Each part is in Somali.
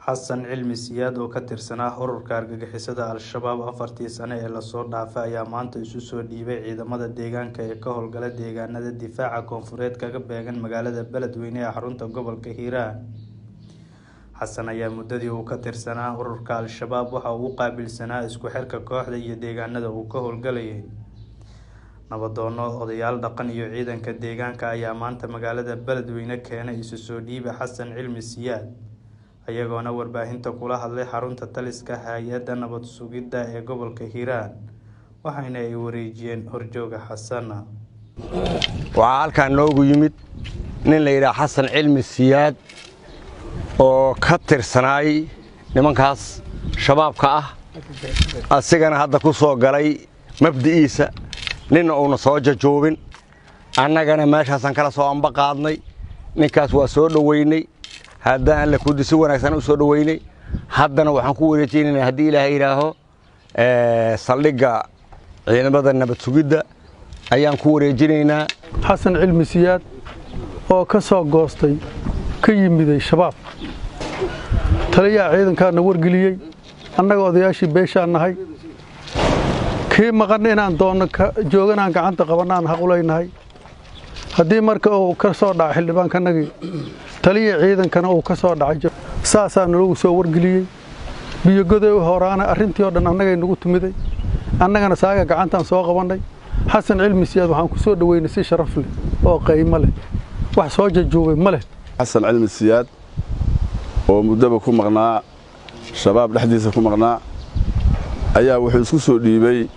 Xasan Cilmi Siyaad oo ka tirsanaa ururka argagixisada Al-Shabaab afartii sano ee lasoo dhaafay ayaa maanta isu soo dhiibay ciidamada deegaanka ee ka howlgala deegaanada difaaca koonfureed kaga beegan magaalada Beledweyne ee xarunta gobolka Hiiraan. Xasan ayaa muddadii uu ka tirsanaa ururka Al-Shabaab waxa uu u qaabilsanaa isku xirka kooxda iyo deegaanada uu ka howlgalayay. Nabadoono, odayaal dhaqan iyo ciidanka deegaanka ayaa maanta magaalada Beledweyne keenay isu soo dhiiba Xasan Cilmi Siyaad, iyagoona warbaahinta kula hadlay xarunta taliska hay'adda nabad sugidda ee gobolka Hiiraan, waxaana ay wareejiyeen horjooga Xasan. Waxaa halkaan noogu yimid nin la yidhaha Xasan Cilmi Siyaad oo ka tirsanaay nimankaas Shabaabka ah, asigana hadda ku soo galay mabdi'iisa, ninna uuna soo jajuubin. Annagana meeshaasaan kala soo amba qaadnay. Ninkaas waa soo dhoweynay, haddaan Alle kudi si wanaagsan u soo dhoweynay. Haddana waxaan ku wareejinaynaa, haddii Ilaahay yidhaaho, saldhigga ciidamada nabad sugidda ayaan ku wareejinaynaa. Xasan Cilmi Siyaad oo ka soo goostay, ka yimiday Shabaab, taliyaha ciidankaana wargeliyey. Annaga odayaashii beeshaan nahay, kii maqan inaan doonno, jooganaan gacanta qabannaan xaq u leynahay. Haddii marka uu ka soo dhacay xildhibaankanagii, taliya ciidankana uu ka soo dhacay, saasaa nalagu soo wargeliyey. Biyogoday u horaana arrintii oo dhan annagay nagu tumiday, annagana saaga gacantaan soo qabannay. Xasan Cilmi Siyaad waxaan ku soo dhoweynay si sharaf leh oo qaymo leh, wax soo jajuubay ma leh. Xasan Cilmi Siyaad oo muddaba ku maqnaa Shabaab dhexdiisa ku maqnaa ayaa wuxuu isku soo dhiibay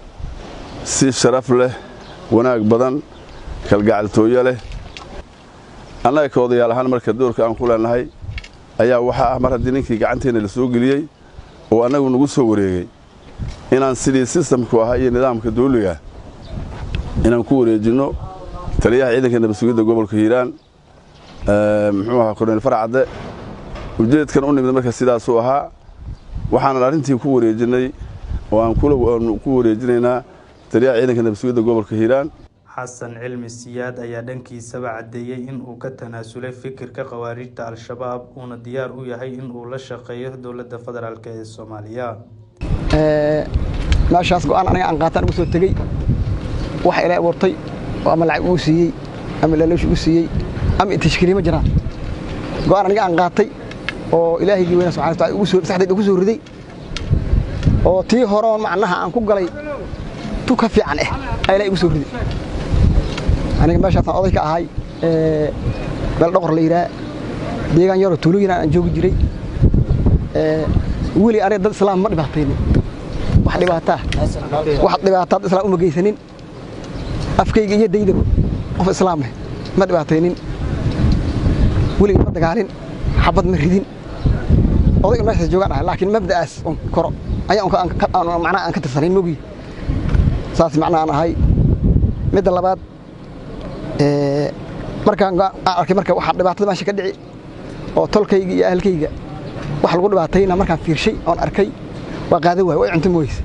si sharaf leh, wanaag badan, kalgacaltooyo leh. Annaga ka odayaal ahaan marka doorka aan ku leenahay ayaa waxaa ah, mar haddii ninkii gacanteenna la soo geliyey oo annagu nagu soo wareegay, inaan sidii sistamku ahaa iyo nidaamka dawliga inaan ku wareejinno taliyaha ciidanka nabad sugidda gobolka Hiiraan, muxuu ahaa, Korneyl Farcadde. Ujeedkan u nimid marka sidaasuu ahaa. Waxaanan arrintii ku wareejinnay oo aan ku wareejinaynaa taliyaha ciidanka nabad sugidda gobolka Hiiraan. Xasan Cilmi Siyaad ayaa dhankiisaba caddeeyay in uu ka tanaasulay fikirka khawaarijta Al-Shabaab, uuna diyaar u yahay in uu la shaqeeyo dowladda federaalk ee Soomaaliya. Meeshaas go'aan aniga aan qaataan ugu soo tegey. Waxa Ilaahay abuurtay oo ama lacag ugu siiyey ama laaloosh ugu siiyey ama tashkiiliye ma jiraan. Go'aan aniga aan qaatay oo Ilaahaygii weyna subxana wataala ugu soo maskaxdayda ugu soo riday, oo tii horoon macnaha aan ku galay tu ka fiican ayaa Ilahay igu soo riday. Aniga meeshaasaan oday ka ahay, meel Dhoqor la yidhaha, deegaan yaroo tuulooyin aan joogi jiray. Weli aniga dad Islaam ma dhibaataynin, wax dhibaataa, wax dhibaataa dad Islaam uma geysanin. Afkayga iyo daydaba qof Islaam ah ma dhibaataynin, weligay ma dagaalin, xabad ma ridin. Odayga meeshaas joogaan ahay, laakiin mabda'aas un koro ayaa macnaha aan ka tirsanayn mogi, saas macnaha aan ahay. Midda labaad, markaan aan arkay marka waxaa dhibaatada meesha ka dhici oo tolkayga iyo ahalkayga wax lagu dhibaatayna, markaan fiirshay oon arkay, waa qaadan waay, way cunto mooyse.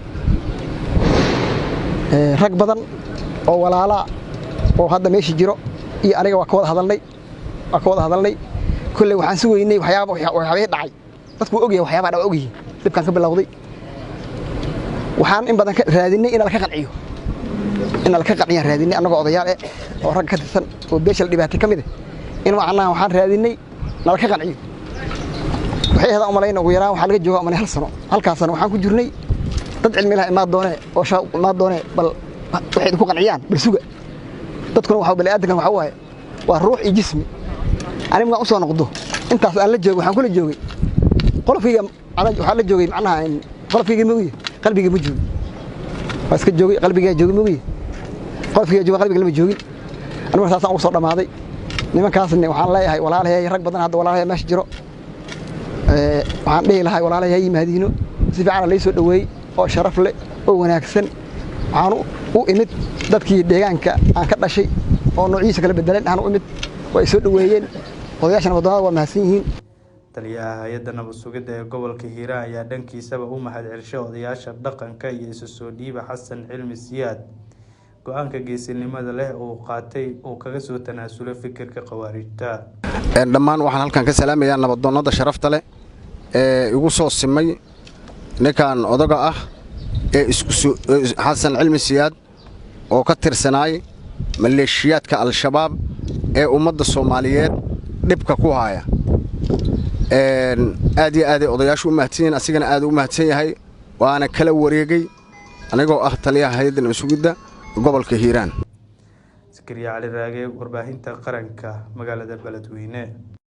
Rag badan oo walaalaa oo hadda meesha jiro iyo aniga waa ka wada hadalnay, waa ka wada hadalnay. Kolley waxaan sugaynay waxyaaba, waxyaabihii dhacay dadku waa ogyahay, waxyaabaha dhac waa ogyihiin. Dhibkaan ka bilowday waxaan in badan ka raadinay in la ka qanciyo, in la ka qanciyaan raadinay, annagoo odayaal eh oo rag ka tirsan oo beesha la dhibaatay ka mid ah, in macnaha waxaan raadinay nala ka qanciyo. Waxay ahayd umalayna ugu yaraan waxaa laga joogaa umalay hal sano. Halkaas sano waxaan ku jirnay dad cilmi laha imaad doonee oo shaab imaad doonee, bal waxay idinku qanciyaan bal suga. Dadkuna waxa bani aadamkan waxa waaye waa ruux iyo jismi. Aniga markaan usoo noqdo, intaas aan la joogay, waxaan kula joogay qolofkayga, waxaa la joogay macnaha qolofkayga mogiye, qalbiga ma joogin. Waa iska joogay, qalbigaa joogay mogiye, qolofkayga jooga, qalbiga lama joogin. Anigu saasaan ugu soo dhammaaday. Nimankaasna waxaan leeyahay walaalahay, rag badan hadda walaalahay meesha jiro, waxaan dhihi lahay walaalahay ha yimaadiino. Si fiican lay soo dhoweeyey oo sharaf leh oo wanaagsan. Waxaan u imid dadkii deegaanka aan ka dhashay oo noociisa kala bedelan aan u imid, waa ay soo dhoweeyeen. Odayaashana waddanada waa mahadsan yihiin. Taliyaha hay'adda nabad sugidda ee gobolka Hiiraan ayaa dhankiisaba u mahadcelishay odayaasha dhaqanka iyo isu soo dhiiba Xasan Cilmi Siyaad go'aanka geesinimada leh uu qaatay uu kaga soo tanaasulay fikirka khawaarijta. Dhammaan waxaan halkan ka salaamayaa nabadoonnada sharafta leh. Igu soo simay ninkan odaga ah ee Xasan Cilmi Siyaad oo ka tirsanaay maleeshiyaadka Al-Shabaab ee ummadda Soomaaliyeed dhibka ku haya. Aad iyo aaday odayaashu u mahadsan yihiin, asigana aad u mahadsan yahay, waana kala wareegay anigoo ah taliyaha hay'adda nabadsugidda gobolka Hiiraan. Zakariya Cali Raage, warbaahinta qaranka, magaalada Beledweyne.